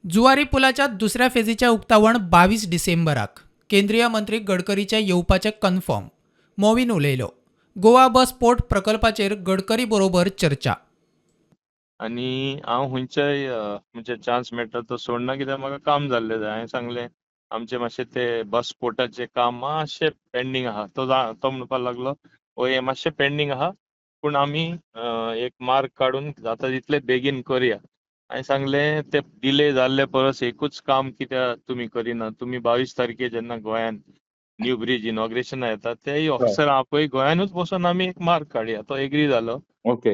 जुवारी पुलाच्या दुसऱ्या फेजीचें उक्तावण 22 डिसेंबराक. केंद्रीय मंत्री गडकरीचें येवपाचें कन्फर्म. मोविन उलयलो. गोवा बस पोर्ट प्रकल्पाचेर गडकरी बरोबर चर्चा. आनी हांव खंयच्याय म्हणजे चान्स मेळटा तो सोडना, कित्याक म्हाका काम जाल्लें जाय. हांवें सांगलें, आमचें मातशें ते बस पोर्टाचें काम मातशें पेंडींग आहा. तो म्हणपाक लागलो, हय, हें मातशें पेंडींग आहा, पूण आमी एक मार्ग काडून जाता तितले बेगीन करया. हांवें सांगलें, ते डिले जाल्ले परस एकूच काम कित्याक तुमी करिना? तुमी 22 तारखे जेन्ना गोंयान न्यू ब्रीज इनॉग्रेशना येता, तेय ऑफिसर आपय, गोंयानूच बसून आमी एक मार्ग काडया. तो एग्री जालो.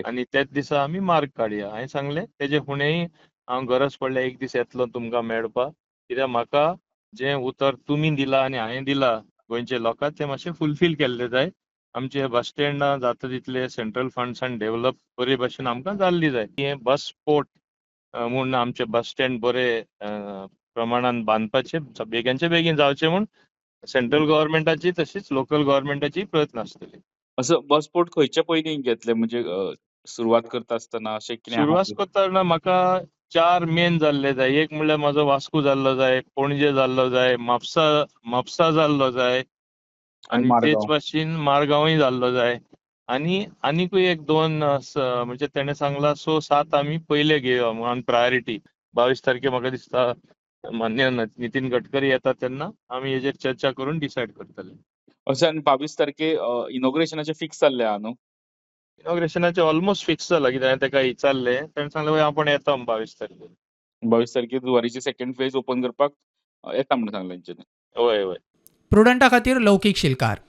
आनी त्याच दिसा आमी मार्ग काडया. हांवें सांगलें, तेजे फुडेंय हांव गरज पडल्यार एक दीस येतलो तुमकां मेळपाक, कित्याक म्हाका जें उतर तुमी दिलां आनी हांवें दिलां गोंयच्या लोकांक, तें मातशें फुलफील केल्लें जाय. आमचे बस स्टँडां जाता तितले सेंट्रल फंड्सान डेव्हलप बरे भशेन आमकां जाल्ली जाय. हें बस पोर्ट म्हूण आमचे बस स्टँड बरे प्रमाणान बांदपाचे बेगीनचे बेगीन जावचे म्हूण सेंट्रल गव्हर्मेंटाची तशीच लोकल गव्हर्मेंटाची प्रयत्न आसतले. असो बस पोर्ट खंयचे पयलीं घेतले, म्हणजे सुरवात करता आसतना अशें कितें आहा? सुरवात करतना म्हाका चार मेन जाल्ले जाय. एक म्हणल्यार म्हाजो वास्को जाल्लो जाय, पणजे जाल्लो जाय, म्हापसा जाल्लो जाय आनी आनी मारगांव. तेच भाशेन मारगांवूय जाल्लो जाय. आनी आनीकूय एक दोन म्हणजे तेणें सांगलां, स सात आमी पयले घेवया म्हणून प्रायोरिटी. 22 तारखे म्हाका दिसता मान्य नितीन गडकरी येता तेन्ना आमी हेजेर चर्चा करून डिसायड करतले. अशें, आनी 22 तारखे इनॉग्रेशनाचें फिक्स जाल्लें आहा न्हू? इनॉग्रेशनाचें ऑलमोस्ट फिक्स जाला, कित्याक हांवें ताका विचारलें, तेणें सांगलें, वय, आपूण येता 22 तारखेर. 22 तारखेर जुवारीची सेकंड फेज ओपन करपाक येता म्हणून सांगलें तेंच्यांनी. वय वय. प्रुडंटा खातीर लौकीक शिलकार.